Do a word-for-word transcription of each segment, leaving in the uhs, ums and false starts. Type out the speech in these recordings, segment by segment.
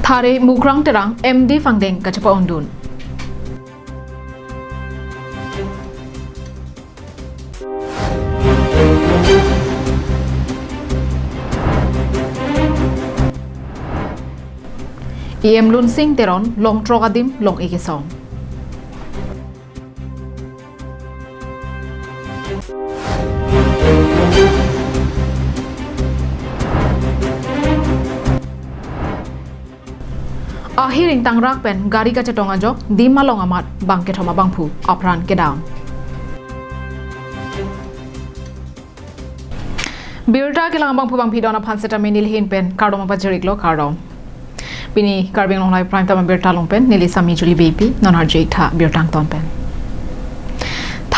Thare Mukrang Terang M D Angdeng kachepa-undun. E M Lunsing Teron longthrok adim long-e kesom. Ahiring tangrak pen gari kachetong ajok, dim along amat bangkethom abangphu apran kedam. Birta kelang abangphu bangphi don aphan setame neli ahin pen kardom pajir-iklo, kardom. Pini Karbi Anglong Live Prime Time birta along pen neli Sami Juli Beypi, non arju-ik tha birta angton pen.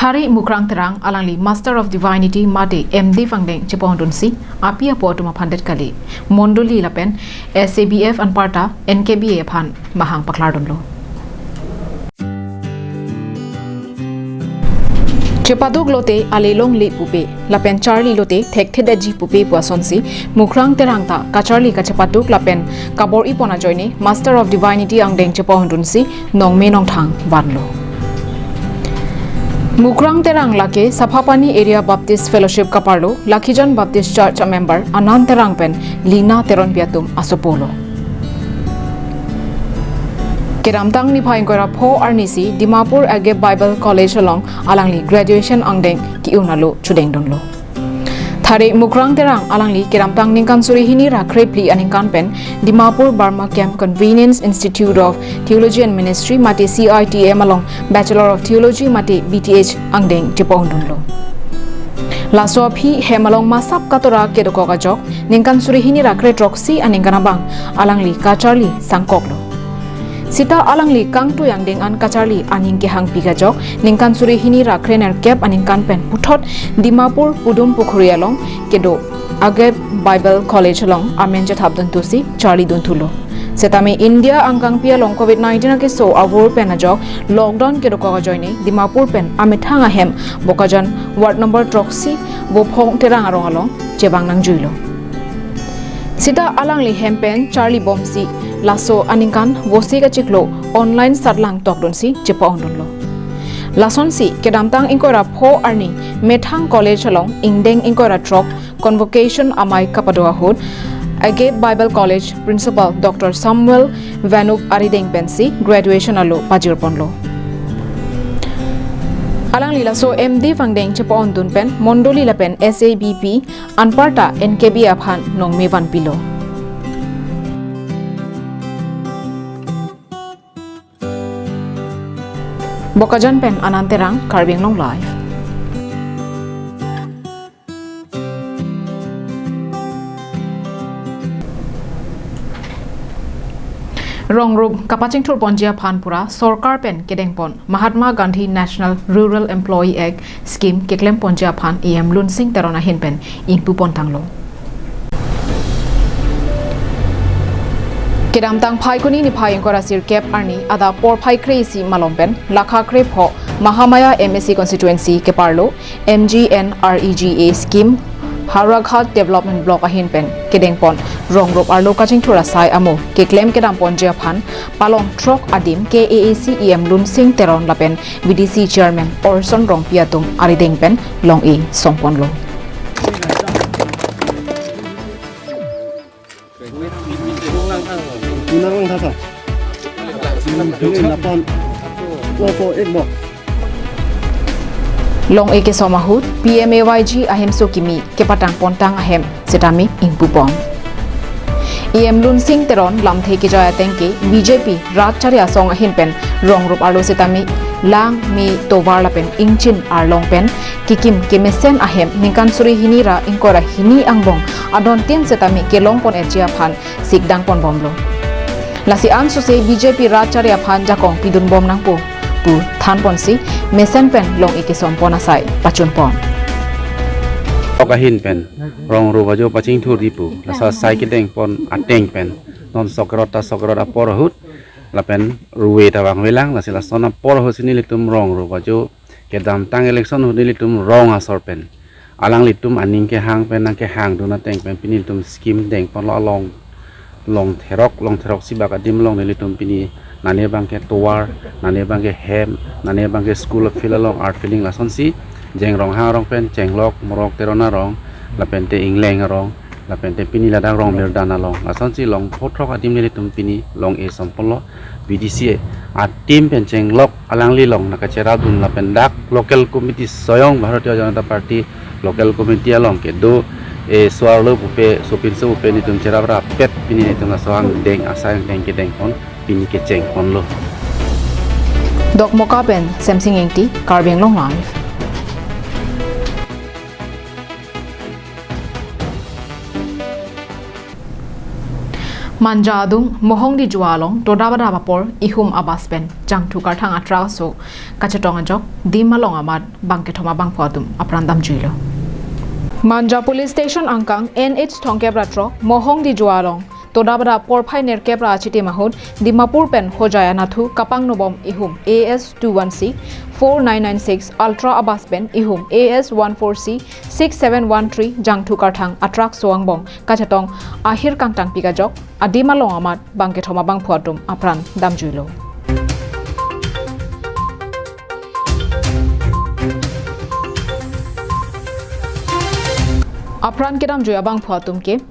Thare Mukrang Terang alangli Master of Divinity mate M D Angdeng chepa-undunsi api apo atum aphan det kali, mondoli lapen S A B F anparta N K B A aphan mahang paklardunlo. Chepaduk lote ale longle pupe, lapen charli lote thekthedetji pupe pu asonsi Mukrang Terang ta kacharli kachepaduk lapen kabor-ipon ajoine Master of Divinity angdeng chepa-undunsi nongme nongthang vanlo. Mukrang Terang lake Saphapani Area Baptist Fellowship kaparlo, Lakhijan Baptist Church a-member Anand Terang pen Lina Teronpi atum asopolo. Kedamtang niphai ingkoi ra pho arnisi Dimapur Agape Bible College along alangli graduation angdeng ki-un alo chudengdunlo. Thare Mukrang Terang alangli kedamtang ningkan suri hini ra krephli aningkan pen Dimapur Burma Camp Convenience Institute of Theology and Ministry mate C I T M along Bachelor of Theology mate B T H angdeng chepa-undunlo. Laso aphi hem along masap katora kedokok ajok, ningkan suri hini ra krethroksi aningkan abang alangli kacharli sangkoklo. Seta alangli kangtui angdeng an kacharli aning kehangpik ajok, ningkan suri hini ra krenerkep aningkan pen puthot Dimapur Pudum Pukhuri along kedo Agape Bible College along amen chethapduntusi charlidunthulo. Setame India angkangpi along covid nineteen akeso avur pen ajok lockdown kedokok ajoine Dimapur pen amethang ahem Bokajan ward number throksi Vophong Terang arong along chevang nangjuilo. Seta alangli hem pen charlibomsi laso aningkan vosik achiklo online satlang tokdunsi chepa-undunlo. Lasonsi kedamtang ingkoi ra pho arni methang college along ingdeng ingkoi ra throk convocation amei kapado ahut Agape Bible College Principal Doctor Samuel Vanup arideng pensi graduation alo pajirponlo. Alangli laso M D Angdeng chepa-undun pen mondoli lapen S A B P anparta N K B A aphan nongme vanpilo. Bokajan pen Anand Terang, Karbi Anglong Live. Rongrup kapachingthurponji aphan pura sorkar pen kedengpon Mahatma Gandhi National Rural Employee Act scheme keklemponji aphan E M Lunsing Teron ahin pen ingpupontanglo. Kedamtang Phaikuni niphai ingkoi ra sirkep arni adap porphai kre-isi malom pen lakha krepho Mahamaya M A C constituency keparlo M G N R E G A scheme Howraghat Development Block ahin pen kedengpon rongrup arlo kachingthur asai amo keklem kedamponji aphan palong throk adim K A A C E M Lunsing Teron lapen V D C Chairman Orson Rongpi atum arideng pen long-e somponlo. Long-e kesom ahut P M A Y G ahemso kimi kepatangpontang ahem setame ingpupon. E M Lunsing Teron lamthe kejai ateng ke B J P rat chari asong ahin pen rongrup arlo setame lang me tovar lapen ingchin arlong pen kekim kemesen ahem ningkan suri hini ra ingkoi ra hini angbong adontin setame kelongpon-etji aphan sikdangponbomlo. Lasi ansose B J P rat chari aphan jakong pidunbom nangpo pu thanponsi mesen pen long-e kesompon asai pachunpon. Ok ahin pen rongrup ajo pachingthurji pu laso asai kedengpon ateng pen non sok rot ta sok rot apor ahut lapen ruve ta vangvelang, lasi lason apor ahutsi nelitum rongrup ajo kedamtang election ahut nelitum rong asor pen alanglitum aning kehang pen nangkehangdun ateng pen pini nelitum scheme dengponlo along Long therok, long therok si bak adim along nelitum pini nane abangke tovar, nane abangke hem, nane abangke school field along earth filling lasonsi Jengrong hangrong pen Chenglok, Morok Teron arong, lapente Ingleng arong, lapente pini ladak Rongmirdan along lasonsi long pho throk adim nelitum pini long-e somponlo. B D C a-team pen Chenglok alangli along nangkacherapdun lapen dak local committee soyong Bharatiya Janata Party local committee along kedo, eh, so-arlo pupe, sopinso pupe nelitum cherap rapet pini nelitum laso angdeng asai angdeng kedengpon pini kechengponlo. Dokmoka pen Semsing Engti, Karbi Anglong Live. Manja adung Mohongdijua along dodabadap apor ihum abus pen Jangthu Karthang a-truck aso kachetong ajok dim along amat bangkethom abangphu atum apran damjuilo. Manja Police Station angkang N H thomkep ra throk Mohongdijua along dodabadap porphai nerkep ra achitim ahut Dimapur pen Hojai anatthu kapangnobom ihum A S two one C four nine nine six Ultra abus pen ihum A S one four C six seven one three Jangthu Karthang a-truck so angbong kachetong ahir kangtangpik ajok adim along amat bangkethom abangphu atum apran damjuilo. Apran kedamjui abangphu atum ke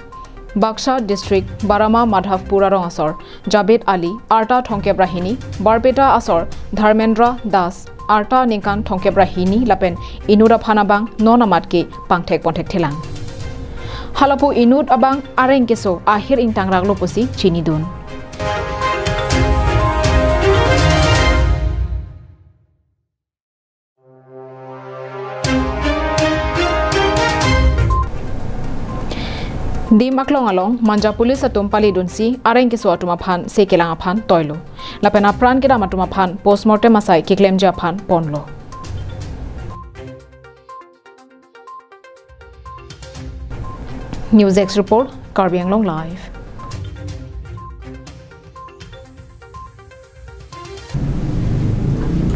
Baksa District, Barama Madhavpur arong asor Jabed Ali, arta thomkep ra hini, Barpeta asor Dharmendra Das, arta ningkan thomkep ra hini lapen inut aphan abang non amat ke pangthek ponthekthelang. Halapu inut abang areng keso ahir ingtangraklo pusi chinidun. Dim aklong along Manja Police atum palidunsi areng keso atum aphan sekelang aphan toilo. Lapen apran kedam atum aphan postmortem asai keklemji aphan ponlo. News Desk Report, Karbi Anglong Live.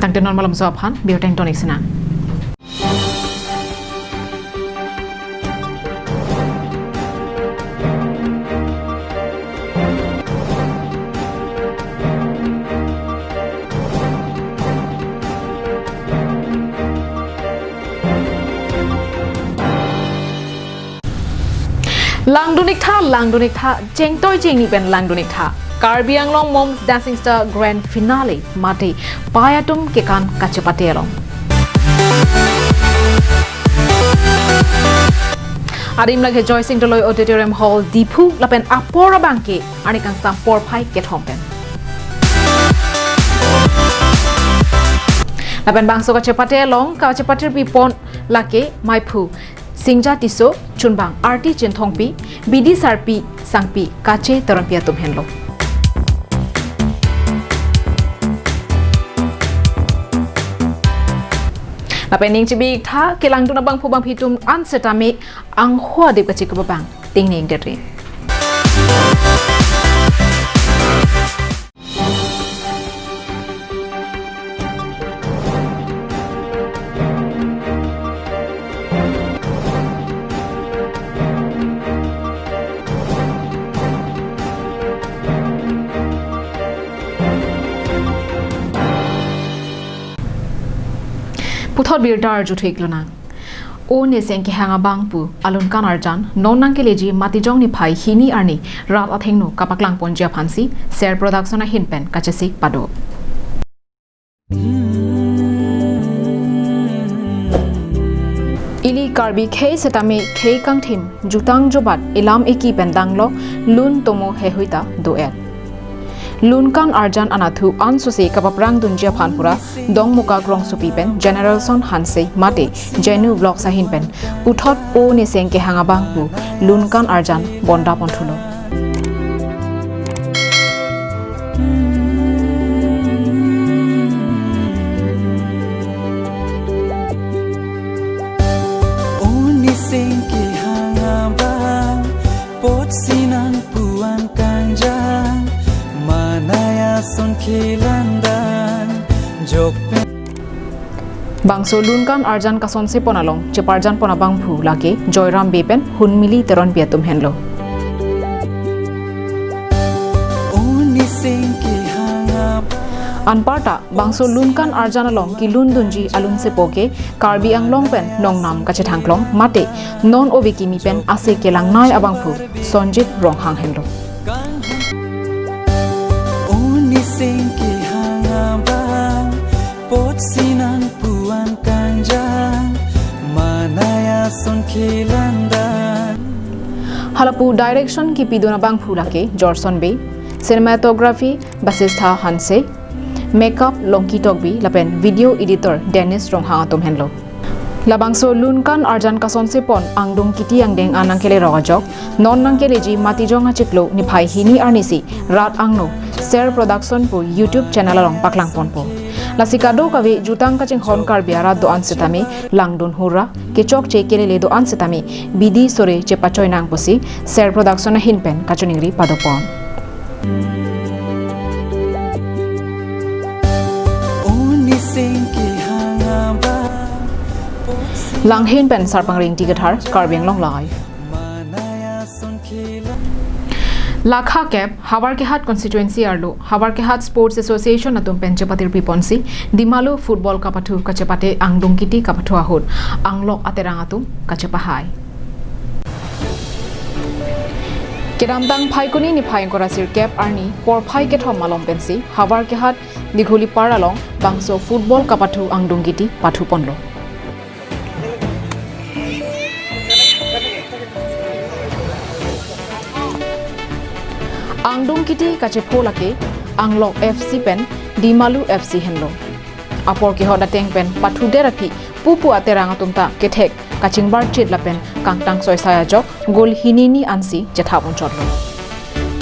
Tangte non malomso aphan birta ingtonik sinang. Langdun-iktha, langdun-iktha, chengtoi chengni pen langdun-iktha. Karbi Anglong Mom's Dancing Star Grand Finale mate pei atum kekan kachepate along. Adim lake Joysing Doloi Auditorium Hall, Diphu, lapen apor abangke arni kangsam porphai kethom pen. Lapen bangso kachepate along kachepatirpipon lake maiphu Singja Tisso, chunbang Arti Chinthongpi, bidi sarpi sangpi kache teronpi atum henlo. Lapen ning chibi-iktha kelangdun abangphu bangphi atum an setame angho adip kachekup abang tingning deri. Puthot birta arju theklonang. O Niseng Kehang abang pu Lunkan Arjan non nangkeleji Matijong niphai hini arni rat athengno kapaklang ponji aphansi Ser Production ahin pen kachesik pado. Ili Karbi khei setame khei kangthim, jutang jubat, ilam iki pen danglok, lun tomo heihui ta do-et. Lunkan Arjan anatthu ansose kapaprang dunji aphan pura Dongmukak rongsopi pen Generalson Hanse mate Jenu Vlogs ahin pen puthot O Niseng Kehang abang pu Lunkan Arjan bonda ponthulo. O Niseng Kehang abang, apot si nangpu-an kangjang, manai ason kelang dan jok pen. Bangso Lunkan Arjan kasonse pon along cheparjan pon abang pu lake Joyram Bey pen Hunmili Teronpi atum henlo. Anparta bangso lunkan arjan along kelundunji alunsepo ke Karbi Anglong pen nongnam kachethangklong mate non ove kimi pen ase kelangnei abangphu Sonjit Ronghang henlo. Uniseng kehang abang, pot sinan puan kangjang, manaya son kelandan. Halapu direction kipidun abangphu lake Jorson Bey, cinematography Basistha Hanse, makeup Longki Tokbi lapen video editor Dennis Ronghang atum henlo. Labangso lunkan arjan kasonse pon angdung kiti angdeng an nangkelerok ajok, non nangkeleji Matijong achiklo niphai hini arnisi rat angno Ser Production pu YouTube channel along paklang ponpo. Lasi kadokave jutang kachinghon Karbi arat do-an setame langdun hura, kechokche kelele do-an setame bidi sore chepachoi nang pusi Ser Production ahin pen kachiningri padopon. Langhin pen Sarpangri Ingti Kathar, Karbi Anglong Live. Lakha kep Howraghat constituency arlo Howraghat Sports Association atum pen chepatirpi ponsi Dimalo football kapathu kachepate angdung kiti kapathu ahut anglok aterang atum kachepahai. Kedamtang Phaikuni niphai ingkoi ra sirkep arni porphai kethom malom pensi Howraghat Dighulipar along bangso football kapathu angdung kiti pathu ponlo. Angdung kiti kachepho lake Anglok F C pen Dimalo F C henlo. Apor kehot ateng pen pathudet aphi pupu aterang atum ta kethek kachingbar chit lapen kangtang soisai ajok goal hini ni ansi chethap unchotlo.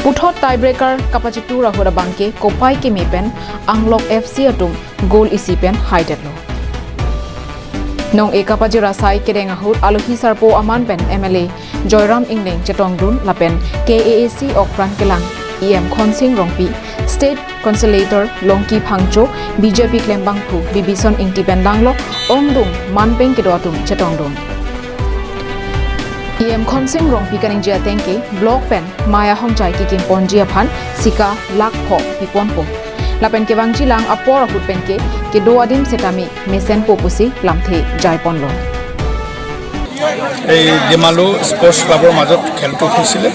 Puthot tiebreaker kapachitu ra ahut abangke kopai keme pen Anglok F C atum goal isi pen haidetlo. Nong-e kapajir asai kedeng ahut alohi sarpo aman pen M L A Joyram Engleng chetongdun lapen K A A C okpran kelang E M Khonsing Rongpi, State Councillor Longki Phangcho, B J P klembangphu Bibison Ingti pen danglok ongdung manpeng kedo atum chetongdun. E M Khonsing Rongpi kaningje ateng ke block pen maya hongjai kikim ponji aphan sika lakh pho piponpo. Lapen kevangji lang apor ahut pen ke kedo adim setame mesenpo pusi lamthe jaiponlo. এই ডিমালু স্পৰ্টছ ক্লাবৰ মাজত খেলটো হৈছিলে।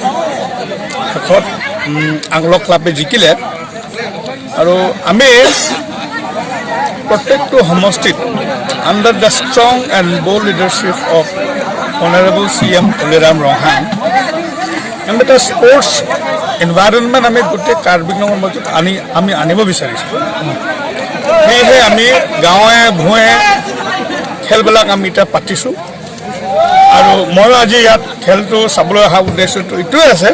শেষত, উম, আংলক ক্লাবে জিকিলে। আৰু আমি প্ৰত্যেকটো সমষ্টিত under the strong and bold leadership of Honorable C M Tuliram Ronghang, আমি এটা স্পৰ্টছ এনভাইৰনমেণ্ট আমি গোটেই কাৰ্বি আংলঙৰ মাজত আনি, আমি আনিব বিচাৰিছোঁ। সেয়েহে আমি গাঁৱে ভূঞে খেলবিলাক আমি এতিয়া পাতিছোঁ। আৰু মই আজি ইয়াত খেলটো চাবলৈ অহা উদ্দেশ্যটো এইটোৱে আছে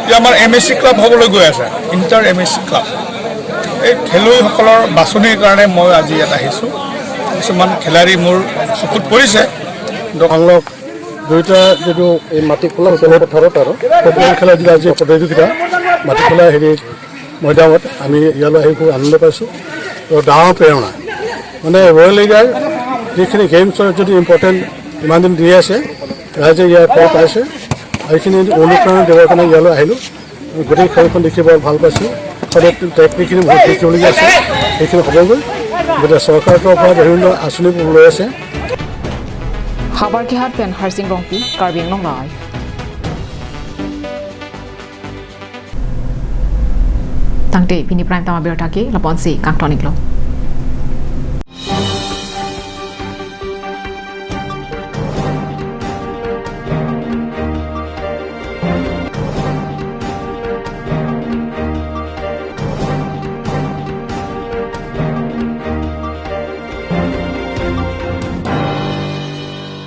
যে আমাৰ এম এ চি ক্লাব হ'বলৈ গৈ আছে, ইণ্টাৰ এম এ চি ক্লাব। এই খেলুৱৈসকলৰ বাছনিৰ কাৰণে মই আজি ইয়াত আহিছোঁ। কিছুমান খেলাৰী মোৰ চকুত পৰিছে। আংলক দুইটা যিটো এই মাটি খোলা খেলপথাৰত আৰু ফুটবল খেলা যিটো আজি প্ৰতিযোগিতা মাটি খোলা হেৰি মৈদামত আমি ইয়ালৈ আহি খুব আনন্দ পাইছোঁ। আৰু ডাঙৰ প্ৰেৰণা, মানে ৱৰ্ল্ড লিডাৰ যিখিনি গেমছৰ যদি ইম্পৰ্টেণ্ট ইমান দিন দি আছে, ৰাইজে ইয়াৰ ফল পাইছে। আৰু এইখিনি অনুপ্ৰেৰণা দিবৰ কাৰণে ইয়ালৈ আহিলোঁ। গোটেই খেলখন দেখি বৰ ভাল পাইছোঁ। সদায় টেকনিকখিনি বহুত শিকিবলগীয়া আছে, সেইখিনি হ'বগৈ। গতিকে চৰকাৰৰ তৰফৰ পৰা বিভিন্ন আঁচনিবোৰ লৈ আছে। Howraghat pen Harsing Rongpi, Karbi Anglong Live. Tangte pini prime time abirta ke lapu-ansi kangton-iklo.